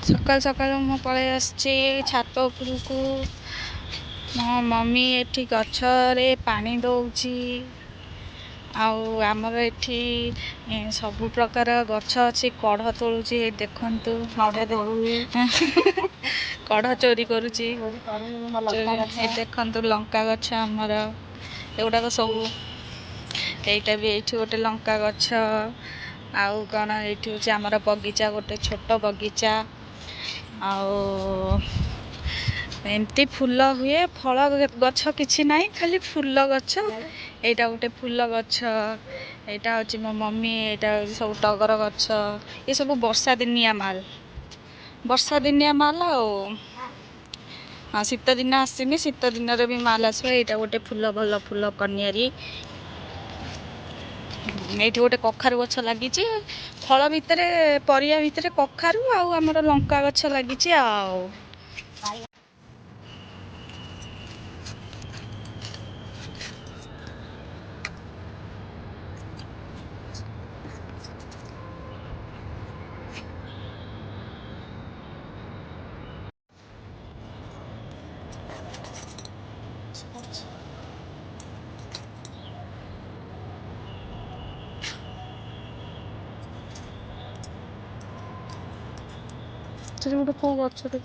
ସକାଳୁ ସକାଳୁ ମୁଁ ପଳେଇ ଆସିଛି ଛାତ ଉପରକୁ। ମୋ ମମି ଏଠି ଗଛରେ ପାଣି ଦେଉଛି। ଆଉ ଆମର ଏଠି ସବୁ ପ୍ରକାର ଗଛ ଅଛି। କଢ଼ ତୋଳୁଛି, ଦେଖନ୍ତୁ, କଢ଼ ଚୋରି କରୁଛି। ଦେଖନ୍ତୁ ଲଙ୍କା ଗଛ ଆମର ଏଗୁଡ଼ାକ ସବୁ। ଏଇଟା ବି ଏଇଠି ଗୋଟେ ଲଙ୍କା ଗଛ। ଆଉ କ'ଣ ଏଇଠି ହେଉଛି ଆମର ବଗିଚା, ଗୋଟେ ଛୋଟ ବଗିଚା। ଆଉ ଏମିତି ଫୁଲ ହୁଏ, ଫଳ ଗଛ କିଛି ନାହିଁ, ଖାଲି ଫୁଲ ଗଛ। ଏଇଟା ଗୋଟେ ଫୁଲ ଗଛ। ଏଇଟା ହେଉଛି ମୋ ମମି। ଏଇଟା ହେଉଛି ସବୁ ଟଗର ଗଛ। ଏସବୁ ବର୍ଷା ଦିନିଆ ମାଲ, ବର୍ଷା ଦିନିଆ ମାଲ। ଆଉ ହଁ, ଶୀତ ଦିନ ଆସିନି, ଶୀତ ଦିନରେ ବି ମାଲ ଆସିବ। ଏଇଟା ଗୋଟେ ଫୁଲ, ଭଲ ଫୁଲ, କନିଆରୀ। ଏଇଠି ଗୋଟେ କଖାରୁ ଗଛ ଲାଗିଛି। ଫଳ ଭିତରେ, ପରିବା ଭିତରେ କଖାରୁ ଆଉ ଆମର ଲଙ୍କା ଗଛ ଲାଗିଛି। ଆଉ ସେଠି ଗୋଟେ କେଉଁ ଗଛଟେ।